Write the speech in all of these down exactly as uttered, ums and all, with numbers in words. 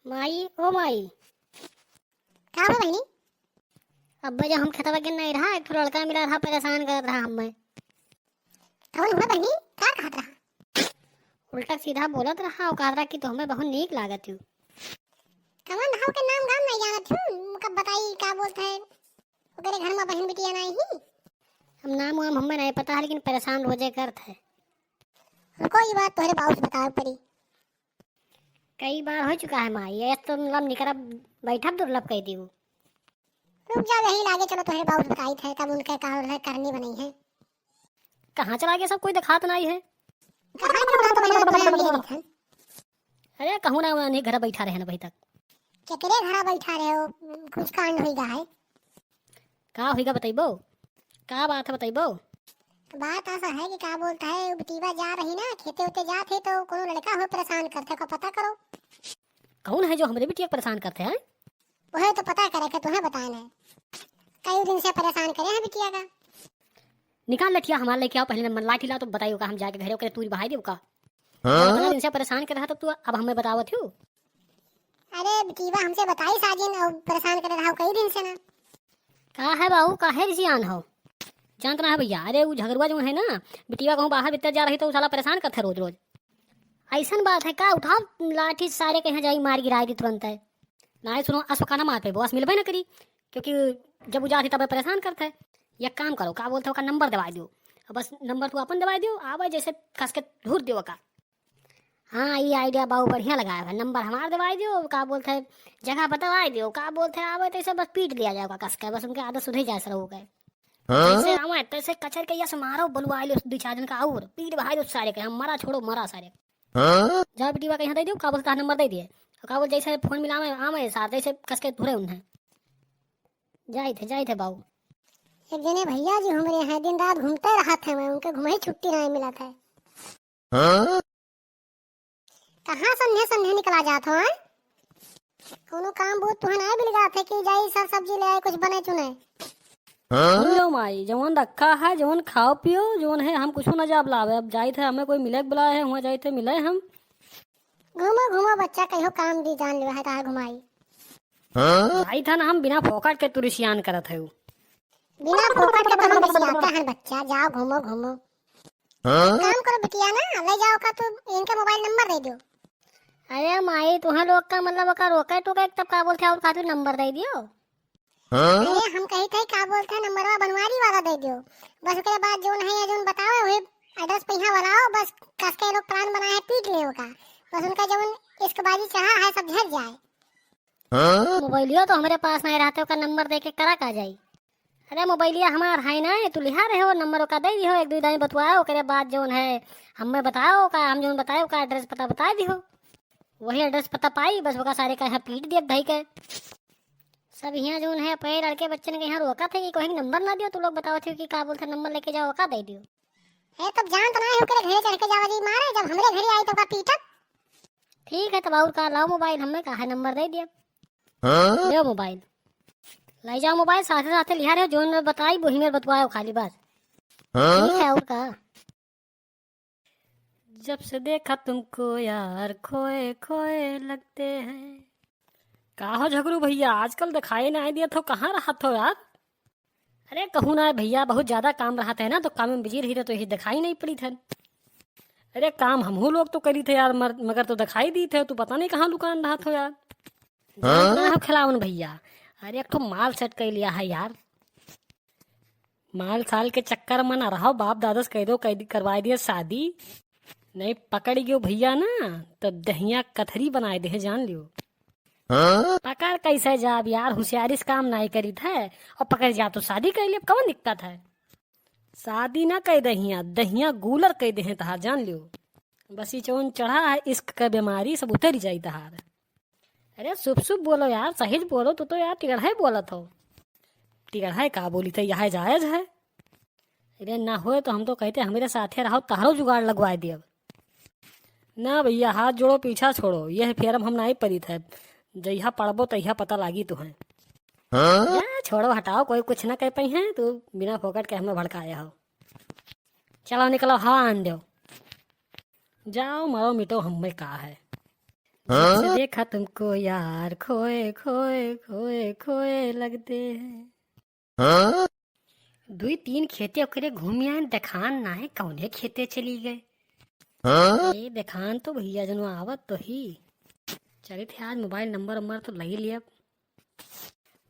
माई, ओ माई। का हुआ बहिनी? अब्बे जब हम खेतवा गेन नाहीं रहा, एक ठो लड़का मिला रहा, परेशान करत रहा हम्मे। कौन हुआ बहिनी? का कहत रहा? उल्टा सीधा बोलत रहा और कहत रहा कि तू हमें बहुत नीक लागत हो। कौन हो के नाम गाम नहीं जानत हो? कब बताई का बोलत है? ओकरे घर में बहन बिटिया नहीं ही। हम नाम वाम हमें नहीं पता है, लेकिन परेशान रोजे करत है। रुको, ये बात तोहरे बाबू से बतावे पड़ी। कई बार हो चुका है माई, ये तो मतलब निकरा बैठब दुर्लभ कह दी। रुक जाओ, यही लागे, चलो तोहरे बाबू से बताई थे, तब उनके का करनी बनी है। कहाँ चला गया सब, कोई दिखात नहीं है। कहाँ चला तो भैया, भैया, हम नहीं देखन। अरे कहूँ ना, उन्हें घर बैठा रहे ना अभी तक। केकरे घरा बैठा रहे हो? कुछ कांड होई गा है। का होई गा बतइबो? का बात है बतइबो? तो बात ऐसा है कि का बोलता है, उ बिटिया जा रही ना, खेते उते जात है तो कोनो लड़का हो परेशान करते, को पता करो। कौन है जो हमरे बिटिया के परेशान करते हैं? वही तो पता करे के तुम्हें बताए नहीं। कई दिन से परेशान करे हैं बिटिया का। निकाल लठिया हमार लेके आओ, पहले नंबर लाठी लाओ तो बताइयो का, हम जाके घरे ओकरे तूरी बहाई देव का? हाँ? इतना दिन से परेशान कर रहा तो तू अब हमें बतावत हो? अरे बिटिया हमसे बताई साजिन और परेशान कर रहा हो कई दिन से ना। का है बाबू, काहे रिसियान हो? जानत ना है भैया, अरे उ झगरुआ जो है ना, बिटिया कहूँ बाहर भीतर जा रही तो उ साला परेशान करते रोज रोज। ऐसन बात है का? उठाओ लाठी, सारे के यहाँ जाई मार गिराई दी तुरंत है। ना सुनो, अस का ना मार पेबो, अस मिलबे ना करी, क्योंकि जब उ जात ही तब परेशान करत है। एक काम करो, का बोलत है, ओका नंबर देवाई दियो। अब बस नंबर तू अपन देवाई दियो, आवे जैसे कस के धूर दियो का। हाँ, ये idea बाबू बढ़िया लगाया है, नंबर हमार देवाई दियो, का बोलत है, जगह बतावाई दियो, का बोलत है, आवे तो ऐसे बस पीट दिया जाए ओका कस के, बस उनके आदत सुधर जाए सरऊ के। हाँ? जैसे आवे तैसे कचर के यस मारो, बुलवाई लो दो चार जन का और पीट बहाई दो सारे के, हम मरा छोड़ो, मरा सारे। हाँ? जा बिटिया के यहाँ दे दियो, का बोलत है, नंबर दे दिए, का बोल जैसे फोन मिलावे आवे सार, जैसे कस के धुरे उन्हें। जाइत है, जाइत है बाऊ। एक जने भैया जी हमरे हैं, दिन रात घूमते रहत हैं, मैं उनके घुमही छुट्टी नहीं मिलत है। हाँ? कहाँ संध्या संध्या निकला जात हो, हैं? कोनो काम बहुत तुहन आए बिल जात है कि जाई सर सब्जी ले आए, कुछ बने चुने। हाँ? सुन लो माई, जवन रखा है, जवन खाओ पियो, जवन है, हम कुछ ना जाब लावे। अब जाइत है, हमें कोई मिले के बुलाए है, वहाँ जाइत है, मिले हम। घूमो घूमो बच्चा, कहियो काम दी जान लेवा है, तार घुमाई। हाँ? जाइत है ना, हम बिना फोकट के तुरिसियान करत है। बिना फोकट के तो हम रिसियाते हैं बच्चा, जाओ घूमो घूमो। हाँ? काम करो बिटिया ना, ले जाओ का तू इनके मोबाइल नंबर दे दो। अरे माई, तुहें लोग का मतलब ओका रोके टोके तब का बोलते और खातिर नंबर दे दियो। हाँ? अरे हम कही थे का बोलते हैं नंबरवा बनवारी वाला दे दियो। बस ओकरे बाद जोन है या जोन बतावे वही एड्रेस पे यहाँ बनाओ, बस कस के लोग प्लान बनाए हैं पीट ले ओका। बस उनका जोन इश्कबाजी चढ़ा है सब झड़ जाए। हाँ? मोबाइलियो तो हमरे पास नहीं रहते, ओका नंबर दे के करा का जाई? अरे मोबाइलिया हमार है ना, तू लिहा रहे हो नंबर ओका दे दिहो, एक दो दाई बतुआओ, ओकरे बाद जोन है हमें बताओ का, हम जोन बताए ओका एड्रेस पता बता दिहो। वही एड्रेस पता पाई, बस ओका सारे का यहाँ पीट दिया भाई के। सब यहाँ जोन है पे लड़के बच्चन के यहाँ रोका थे कि कोई नंबर ना दियो, तू लोग बताओ थे कि का बोलते नंबर लेके जाओ ओका दे दियो। ए तब जान तो ना है ओकरे घरे चढ़ के जावा जी मारे, जब हमरे घरे आई तो ओका पीटब। ठीक है तब और का, लाओ मोबाइल, हमें का है नंबर दे दिया। हाँ? ले मोबाइल, ले जाओ मोबाइल, साथे साथे लिहा रहे, जोन में बताई वही में बतवाओ खाली बस। हाँ? ठीक है और का। जब से देखा तुमको यार खोए खोए लगते हैं। का हो झगरू भैया, आजकल दिखाई नहीं दिया तो कहाँ रहत हो यार? अरे कहूँ ना भैया, बहुत ज्यादा काम रहत है ना, तो काम में बिजी रही थे तो यही दिखाई नहीं पड़ी थे। अरे काम हमहू लोग तो करी थे यार, मर-, मगर तो दिखाई दी थे, तू पता नहीं कहाँ लुकान रहत हो यार। हाँ? जानत ना हो खिलावन भैया, अरे एक ठो माल सेट कर लिया है यार। माल साल के चक्कर में ना रहो, बाप दादा से कह दो, कह दी, करवा दिया शादी। नहीं पकड़ गयो भैया ना, तब दहिया कथरी बनाए दे, जान लियो। हाँ? पकड़ कैसे जाब यार, होशियारी से काम नहीं करी थे, और पकड़ जा तो शादी कर लिए, अब कौन दिक्कत है? शादी ना कर दहिया, दहिया गूलर कर दे तहार, जान लियो। बस ये चौन चढ़ा है, इश्क का बीमारी सब उतर जाई तहार। अरे शुभ शुभ बोलो यार, सही से बोलो, तू तो यार टिगड़ाई बोलत हो। टिगड़ाई का बोली थे, यह जायज है। अरे ना होए तो हम तो कहते हमरे साथे रहो, तहरो जुगाड़ लगवाए दियब। ना भैया, हाथ जोड़ो, पीछा छोड़ो, यह फेरम हम नहीं परी थे। जइहा पड़बो तइहा पता लागी तुहें। हाँ? जा, छोड़ो, हटाओ, कोई कुछ ना कह पाई है, तू बिना फोकट के हमें भड़काए हो। चलो निकलो, हवा आन दो। जाओ मरो मिटो, हमें का है। जब से देखा तुमको यार, खोए, खोए, खोए, खोए लगते हैं। हाँ? दुई तीन खेते ओकरे घूमी आएन, देखान नाहीं कौने खेते चली गए। हाँ? ए, देखान तो भइया जनवा आवत तो ही। चलित है, आज मोबाइल नंबर वंबर तो लइ लिया,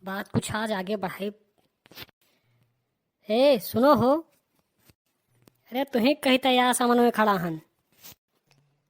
बात कुछ आज आगे बढ़ाई। ए, सुनो हो। अरे, तुहीं कहित या सामन में खड़ा हन।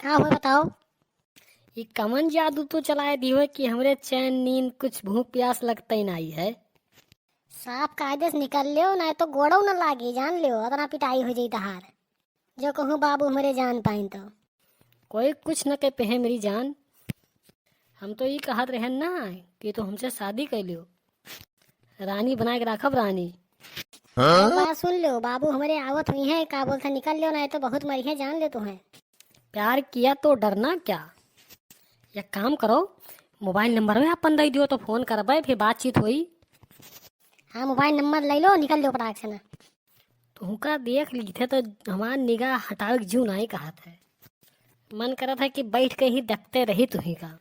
का हो, बताओ। ई कमन जादू तू चलाए दिहो कि हमरे चैन, नींद, कुछ भूख प्यास लगते ही नाहीं है। साफ कायदे से निकल लेव, नाहीं तो गोड़ौ न लागी, जान लेव, अतना पिटाई होइ जाई तहार। जो कहूँ बाबू हमरे जान पाइन तो। कोई कुछ न कह पेहे मेरी जान। हम तो ई कहत रहन ना कि तू हमसे शादी कर लियो, रानी बनाए के राखब, रानी। हाँ? एक बात सुन लो, बाबू हमरे आवत हुइहैं, का बोलत हैं, निकल लेव, नाहीं तो बहुत मरिहैं, जान लेव तुहैं। प्यार किया तो डरना क्या? एक काम करो, मोबाइल नंबर में अपन दइ दियो तो फोन करबे, फिर बातचीत होई। हाँ, मोबाइल नंबर लइ लो, निकल लेव पटाक से ना। तुहका देख लीथे तो हमार निगाह हटावे के जिउ नाहीं कहत है। मन करत है कि बैठ के ही देखते रही तुहीं का।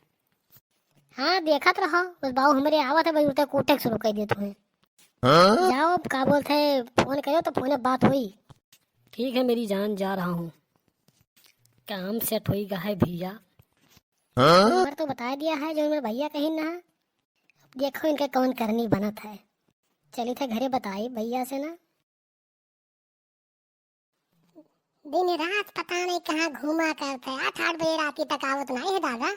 हाँ, देखत रहो, बस बाबू हमरे आवत है, बस उठे के शुरू कर दिए तुहैं। हाँ? जाओ, अब का बोलत हैं, फोन करो तो फोन में बात होई। ठीक है मेरी जान, जा रहा हूँ, काम सेट होई गा है भइया। हाँ? नंबर तो बताइ दिया है, जो मेरे भइया कहिन ना। अब देखो इनके कौन करनी बनत है। चलित है घरे बताई भइया से ना। दिन रात पता नहीं कहाँ घूमा करत है, आठ आठ बजे राती तक आवत नाहीं है दादा।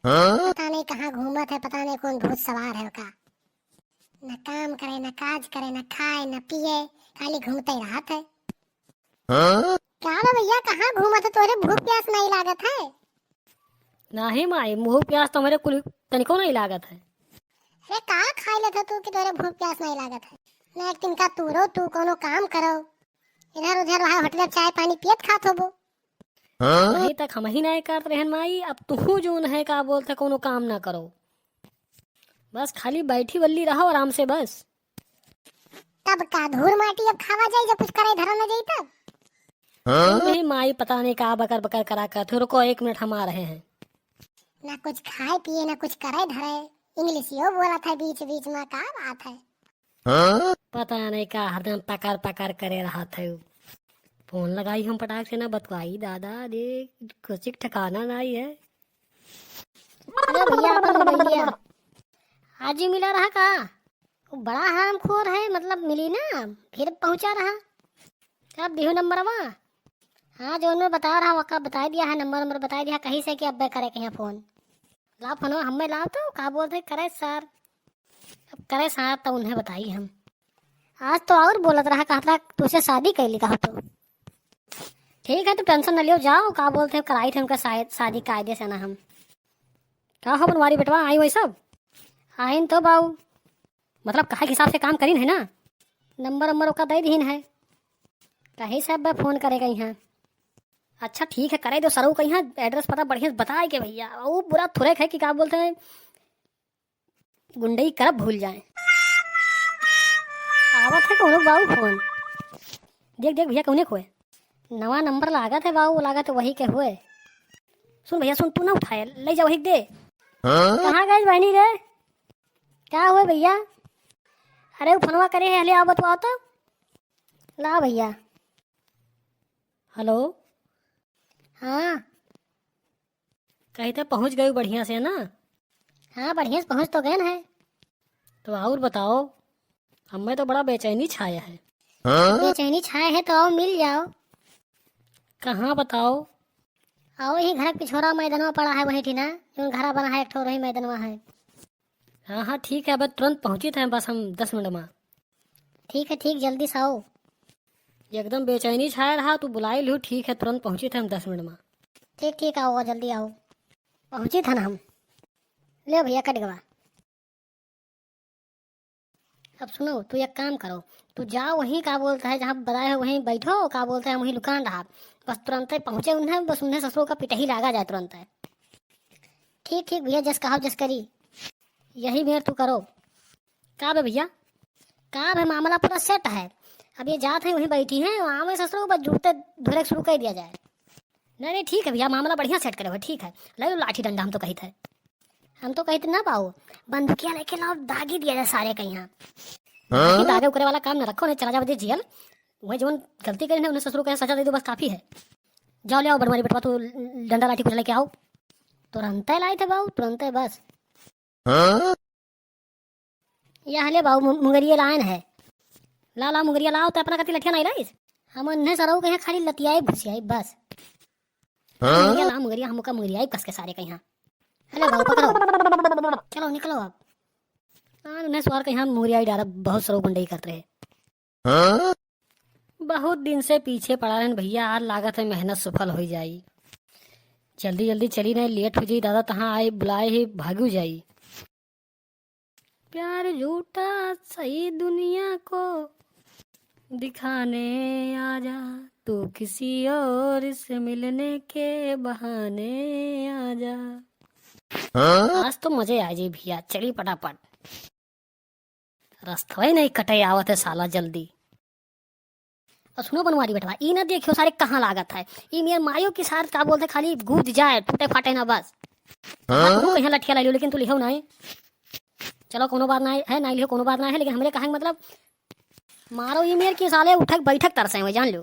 हाँ? पता नहीं कहाँ घूमत है, पता नहीं कौन भूत सवार है ओका। न काम करे, न काज करे, न खाए, न पिए, खाली घूमते रहत है। हाँ? का बा भइया, कहाँ घूमत है, तोहरे भूख प्यास नाहीं लागत है? नाहीं माई, भूख प्यास तो हमरे कुल तनिको नाहीं लागत है। अरे का खाइ लेत है तू कि तोहरे भूख प्यास नाहीं लागत है? ना एक दिन का तू रहो, तू कौनो काम करो, इधर उधर वहाँ होटल में चाय पानी पियत खात होबो। हाँ? वहीं तक हम ही नाहीं करत रहन माई, अब तुहू जौन है का बोलत है कौनो काम ना करो, बस खाली बैठी बल्ली रहो आराम से बस। तब का धूर माटी अब खावा जाई, जब कुछ करे धरा न जाई तब? हाँ? नहीं माई, पता नहीं का बकर बकर करा करत हो। रुको एक मिनट, हम आ रहे हैं। ना कुछ खाए पिए, ना कुछ करे धरे, इंग्लिशियो बोलत है बीच बीच में, का बात है? हाँ? पता नहीं का हरदम पकर पकर करे रहत है। फोन लगाई हम पटाक से ना बतवाई दादा, अरे कुछ ठिकाना नाहीं है। अरे भइया, अपन भइया, आज ही मिला रहा का? वो बड़ा हरामखोर है, मतलब मिली ना, फिर पहुँचा रहा। अब दिहु नंबरवा। हाँ, जौन में बता रहा, वका बताइ दिया है, नंबर नंबर बताइ दिया, कहिस है कि अब्बे करे के है फोन। लाव फोनवा हमें लाव तो, का बोलत है, करे सार। अब करे सार तो उन्हें बताई हम। आज तो और बोलत रहा, कहत रहा तुझसे शादी कैली कहा तो। ठीक है, तू tension न लियो, जाओ, का बोलत है, कराई थे हमका शायद शादी कायदे से ना हम। का हो बनवारी बेटवा, आई वही सब? आइन तो बाऊ। मतलब कहे के हिसाब से काम करीन है ना? नंबर नंबर ओका दइ दीन है। कही सब बे फोन करे गई हैं। अच्छा ठीक है, करे दो सरऊ कहीं address पता बढ़िया से बताए के भइया, वो बुरा थोड़े है कि का बोलत हैं, गुंडई करब भूल जाए। आवत है कौनो बाऊ फोन। देख, देख भइया, कौने को है? नवा नंबर लागत है बाऊ, लागत है वही के हुए। सुन भइया, सुन, तू ना उठाए, ले जा वही के दे। हाँ? कहाँ गए बहनी रे? का हुए भइया? अरे, वो फोनवा करे है, ले आओ, बतवाओ तो। ला भइया। हेलो। हाँ। कही थे पहुँच गए बढ़िया से ना? हाँ, बढ़िया से पहुँच तो गए हैं। तो और बताओ, हमें तो बड़ा बेचैनी छाया है। हाँ? बेचैनी छाया है तो आओ मिल जाओ। कहाँ बताओ? आओ, यही घर के पिछोरा मैदानवा पड़ा है, वही ठिना, जो घरा बना है एक ठो, वही मैदानवा है। हाँ, हाँ, ठीक है, अब तुरंत पहुँचित है, बस हम दस मिनट में। ठीक है, ठीक, जल्दी से आओ। एकदम बेचैनी छाया रहा, तू बुलाई लियो, ठीक है, तुरंत पहुँचित है हम दस मिनट में। ठीक, ठीक, आओ, जल्दी आओ। पहुँचित है ना हम। ले भइया, कट गवा। अब सुनो, तू एक काम करो, तू जाओ वहीं, का बोलत है, जहाँ बताए हो वहीं बैठो, का बोलत है, हम वहीं लुकान रहा। बस तुरंते पहुँचे उन्हें, बस उन्हें ससुर का पिटही लागा जाए तुरंते। ठीक, ठीक भइया, जस कहो जस करी, यही मेर तू करो। का बे भइया, का बे, मामला पूरा सेट है। अब ये जात है वहीं बैठी हैं, वहाँ में ससुर को बस जुड़ते धुरे शुरू कर दिया जाए। नहीं, नहीं, ठीक है भैया, मामला बढ़िया सेट करे हो, ठीक है। ले लो लाठी डंडा, हम तो कहित है। हम तो कहित ना बाऊ, बंदूकिया लेके लाओ, दागी दिया जाए सारे कहीं। हाँ? दागे उकरे वाला काम न रखो, नहीं चला जाओ दे जेल। वही जवन गलती करे ना, उन्हें ससुर के सजा दे दो, बस काफी है। जाओ ले आओ बनवारी बेटवा, तू डंडा लाठी कुछ लेके आओ। तुरंते लाई थे बाऊ, तुरंते बस। हाँ? या हले बाऊ, मु-, मुंगरिया लायन है। ला, ला, मुंगरिया लाओ, तो अपना कति लठिया नहीं लाइस? हम उन्हें सरऊ के यहाँ खाली लतियाई भुसियाई, बस। हाँ? मुंगरिया ला, मुंगरिया, हम ओका मुंगरियाई कस के सारे के यहाँ। हले बाऊ, पकड़ो। चलो, निकलो अब। हाँ, उन्हें सवार के यहाँ मुंगरियाई डारा, बहुत सरऊ गुंडई करत रहे। हाँ? बहुत दिन से पीछे पड़ा रहन भैया, आज लागत है मेहनत सफल हो जाई। जल्दी जल्दी चली नहीं, लेट हो जाई दादा, तहाँ आए बुलाए ही भागू जाई। प्यार झूठा सही दुनिया को दिखाने आजा, तू किसी और से मिलने के बहाने आजा। हाँ? आज तो मजे आ जाई भैया, चली पटापट। रस्तवे नहीं कटे आवत है साला जल्दी। और सुनो बनवारी बेटवा, ई ना देखियो सारे कहाँ लागत है। ई मेर मायो की सार का बोलते खाली गूद जाए, टूटे फाटे ना बस। हाँ? तू कहीं लठिया ला लियो, लेकिन तू लिहो नहीं। चलो कोनो बात ना है, नहीं लिहो कोनो बात ना है, लेकिन हमरे कहे के मतलब मारो ई मेर की साले उठक बैठक तरसे हुए, जान लियो।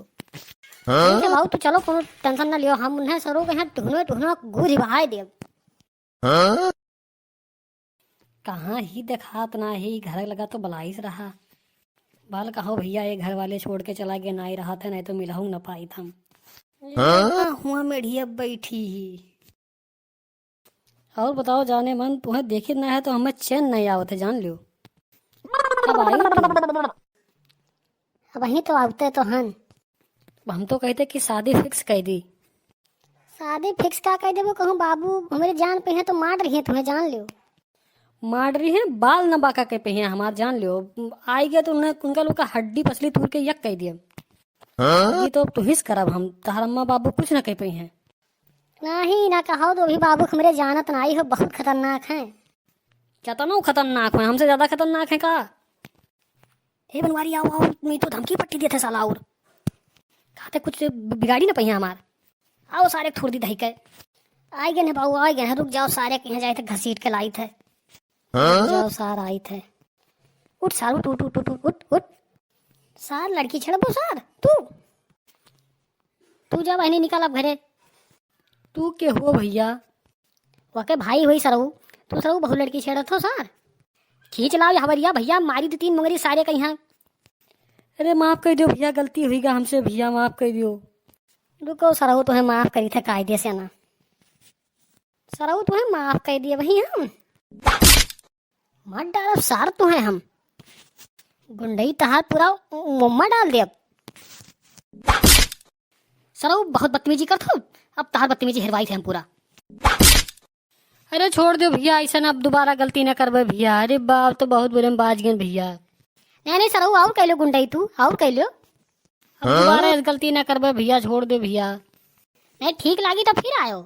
हाँ? ठीक है बाबू, तू चलो कोनो टेंशन ना लियो, हम उन्हें सरो के यहाँ टुहनो टुहनो गूद बहाए देब। हाँ? कहाँ ही देखात ना ही, घर लगा तो बलाइस रहा। बाल कहो भैया, ये घर वाले छोड़ के चला गए, ना ही रहत है, नहीं तो मिलहूँ न पाइत हम। हाँ? हुआ मेढ़िया बैठी ही। और बताओ जाने मन, तुम्हें देखित ना है तो हमें चैन नहीं आवत है, जान लियो। कब आई तू? अबहीं तो आवते तो हन। हम तो कहते कि शादी फिक्स कइ दी। शादी फिक्स का कइ देबो कहूँ बाबू, हमरे जान पे हैं तो मार रही है तुम्हें, जान लियो। मार रही है, बाल न बाका के पे हैं हमार, जान लियो। आई गया तो उन्हें, उनका लोग का हड्डी पसली तूर के यक कइ दिए। हाँ? ये तो अब तुहिस करब हम, तहर अम्मा बाबू कुछ न कह पई हैं। नहीं ना कहो तो अभी बाबू हमरे जानत ना आई हो, बहुत खतरनाक हैं। केतनो खतरनाक हैं, हमसे ज्यादा खतरनाक हैं का? हे बनवारी, आओ, आओ, नहीं तो धमकी पट्टी देते साला। और खाते कुछ बिगाड़ी ना पहिया हमार। आओ सारे थोड़ दी दही के। आई गए हैं बाबू, आई गए हैं, रुक जाओ सारे, कहीं जाए थे घसीट के लाई थे। हाँ? रुक जाओ सार आई थे। उठ सार, उठ, उठ, उठ, उठ, उठ, उठ। सार लड़की छेड़बो सार, तू? तू जा बहनी निकल अब घरे। तू के हो भैया? वके भाई होई सरऊ, तू सरऊ बहुत लड़की छेड़त हो सार। खींच लाओ ये हवरिया भैया, मारी दो तीन मुंगरी सारे कहीं। अरे माफ कर दियो भैया, गलती हुई गा हमसे भैया, माफ कर दियो। रुको सरऊ, तुम्हें माफ करी थे कायदे से ना। सरऊ तुम्हें माफ कर दिए वही हम। मार डालब सार तुम्हें हम। गुंडई तहार पूरा मुम्मा डाल देब। सरऊ बहुत बदतमीजी करत हो, अब तहार बदतमीजी हेरवाई थे हम पूरा। अरे छोड़ दियो भैया, ऐसा ना अब दोबारा गलती ना करबे भैया। अरे बाप, तो बहुत बुरे में बाज गए भैया। नहीं, नहीं सरऊ, और कह लो गुंडई तू, और कह लो। अब हाँ? दोबारा ऐसी गलती ना करबे भैया, छोड़ दियो भैया। नहीं ठीक लागी तो फिर आयो,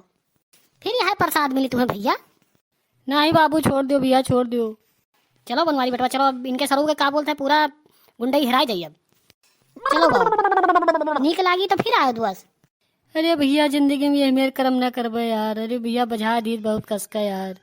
फिर यह प्रसाद मिली तुम्हें भैया। नहीं बाबू, छोड़ दियो भैया, छोड़ दियो। चलो बनवारी बेटवा, चलो, अब इनके सरऊ के का बोलते हैं, पूरा गुंडई हेराई जाई अब। चलो बाबू, नीक लागी तो फिर आयो दुआस। अरे भैया, जिंदगी में ये मेर करम ना करबे यार। अरे भैया, बझा दी बहुत कसका यार।